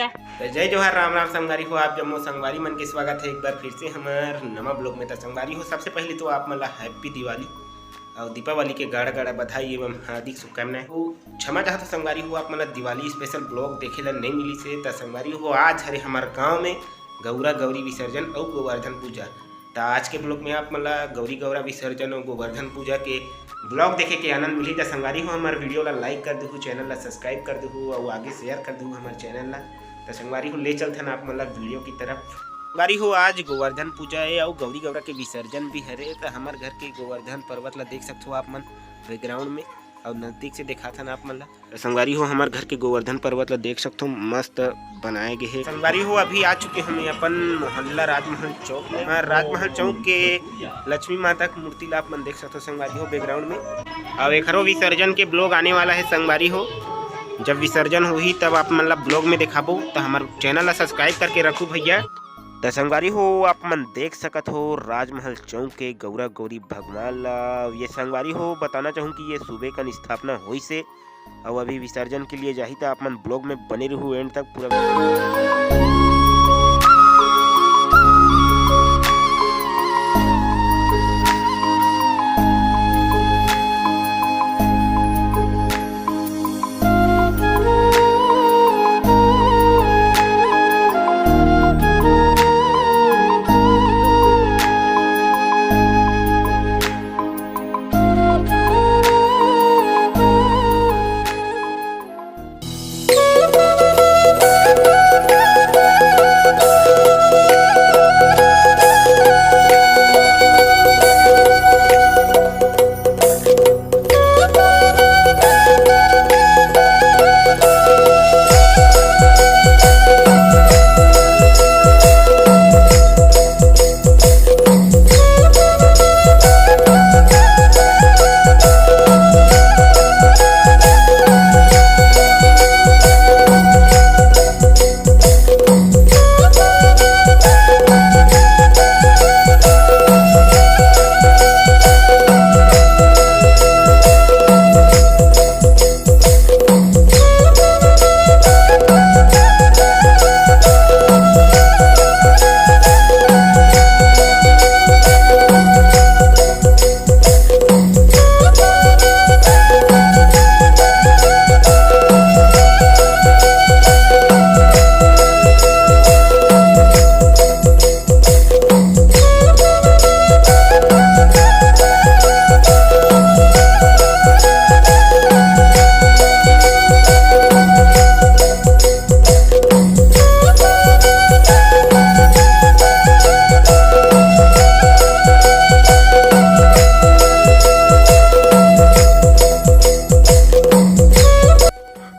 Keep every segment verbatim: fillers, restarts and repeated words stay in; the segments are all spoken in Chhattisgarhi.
तो जय जोहार, राम राम संगवारी हो। आप जम्मो संगवारी मन के स्वागत है एक बार फिर से हमर नवा ब्लॉग में। तो संगवारी हो, सबसे पहले तो आप मन ला हैप्पी दिवाली और दीपावली के गाड़ा गाड़ा बधाई एवं हार्दिक शुभकामनाएं। तो क्षमा चाहत हो संगवारी हो, आप मन ला दिवाली स्पेशल ब्लॉग देखे ला नहीं मिली से। तो संगवारी हो, आज हरे हमर गांव में गौरा गौरी विसर्जन और गोवर्धन पूजा। त आज के ब्लॉग में आप मन ला गौरी गौरा विसर्जन और गोवर्धन पूजा के ब्लॉग देखे के आनंद मिली। त संगवारी हो, हमर वीडियो ला लाइक कर दुहू, चैनल ला सब्सक्राइब कर दुहू और आगे शेयर कर दुहू हमर चैनल ला। त संगवारी हो, ले चलथन आप मन ला वीडियो की तरफ। संगवारी हो, आज गोवर्धन पूजा है और गौरी गौरा के विसर्जन भी हरे। त हमर घर के गोवर्धन पर्वत ला देख सकथो आप मन बैकग्राउंड में, और नजदीक से दिखाथन आप मन ला। संगवारी हो, हमर घर के गोवर्धन पर्वत ला देख सकथो, मस्त बनाए गे हे। संगवारी हो, अभी आ चुके हम अपन मोहल्ला राजमहल चौक में। अ, राजमहल चौक के लक्ष्मी माता के मूर्ति ला आप मन देख सकथो संगवारी हो बैकग्राउंड में। अब एकरो विसर्जन के ब्लॉग आने वाला है संगवारी हो। जब विसर्जन होही तब आप मन ला ब्लॉग में दिखाबो, तो हमर चैनल ला सब्सक्राइब करके रखू भैया। त संगवारी हो, आप मन देख सकत हो राजमहल चौक के गौरा गौरी भगवान ला। ये संगवारी हो, बताना चाहूँ कि ये सुबह कन स्थापना होइस हे, अउ अभी विसर्जन के लिए जाही, त आप मन ब्लॉग में बने रहू एंड तक पूरा।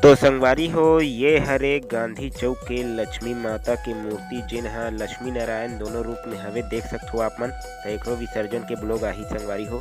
तो संगवारी हो, ये हरे गांधी चौक के लक्ष्मी माता के मूर्ति, जेन ह लक्ष्मी नारायण दोनों रूप में हवे, देख सकथो आप मन। त एकरो विसर्जन के ब्लॉग आही संगवारी हो।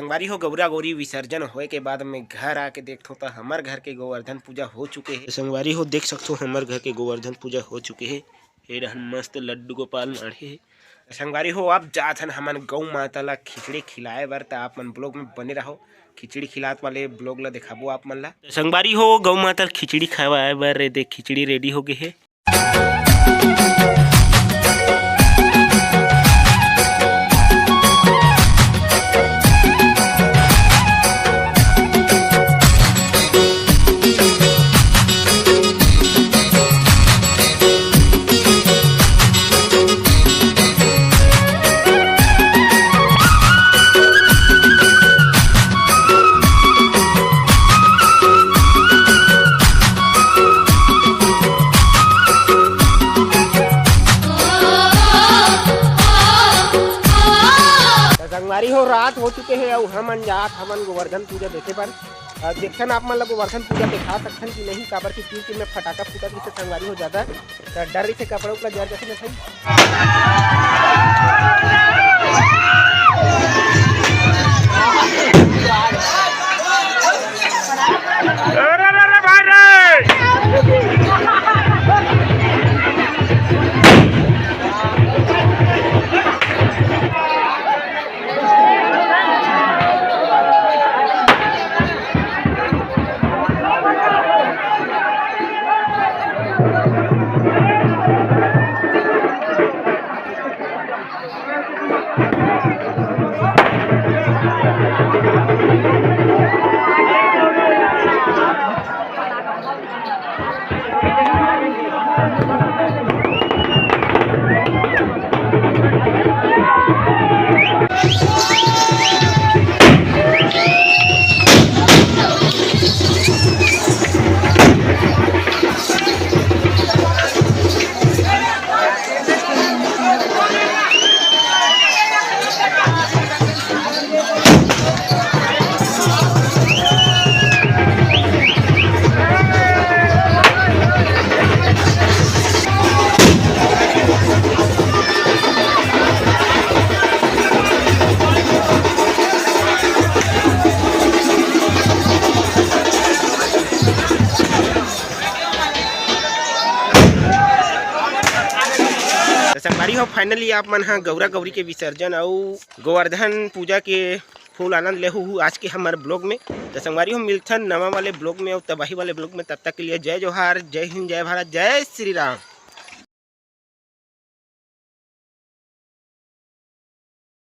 संगवारी हो, गौरा गौरी विसर्जन होए के बाद में घर आके देखथों त हमर घर के गोवर्धन पूजा हो चुके हे। संगवारी हो, देख सकथो हमर घर के गोवर्धन पूजा हो चुके हे। ए रहन मस्त लड्डू गोपाल माढ़े हे। संगवारी हो, अब जात हन हमन गौ माता ला खिचड़ी खिलाए बर, त आप मन vlog में बने रहो। खिचड़ी खिलात वाले vlog ला दिखाबो आप मन ला। संगवारी हो, गौ माता ला खिचड़ी खवाए बर ए देख खिचड़ी ready हो गे हे। त संगवारी हो, रात हो चुके हे अउ हमन जात हमन गोवर्धन पूजा देखे बर। अ, देखथन आप मन ला गोवर्धन पूजा देखा सकथन कि नहीं, काबर कि तीर तीर में फटाका फूटत रहिथे संगवारी हो ज्यादा, त डर रहिथे कपड़ा उपड़ा जर जथे न भाई। अरे, अरे, अरे, भाई रे! त संगवारी हो, finally आप मन ह गौरा गौरी के विसर्जन अउ गोवर्धन पूजा के full आनंद लेहू आज के हमर vlog में। त संगवारी हो, मिलथन नवा वाले vlog में अउ तबाही वाले vlog में। तब तक के लिए जय जोहार, जय हिंद, जय भारत, जय श्री राम।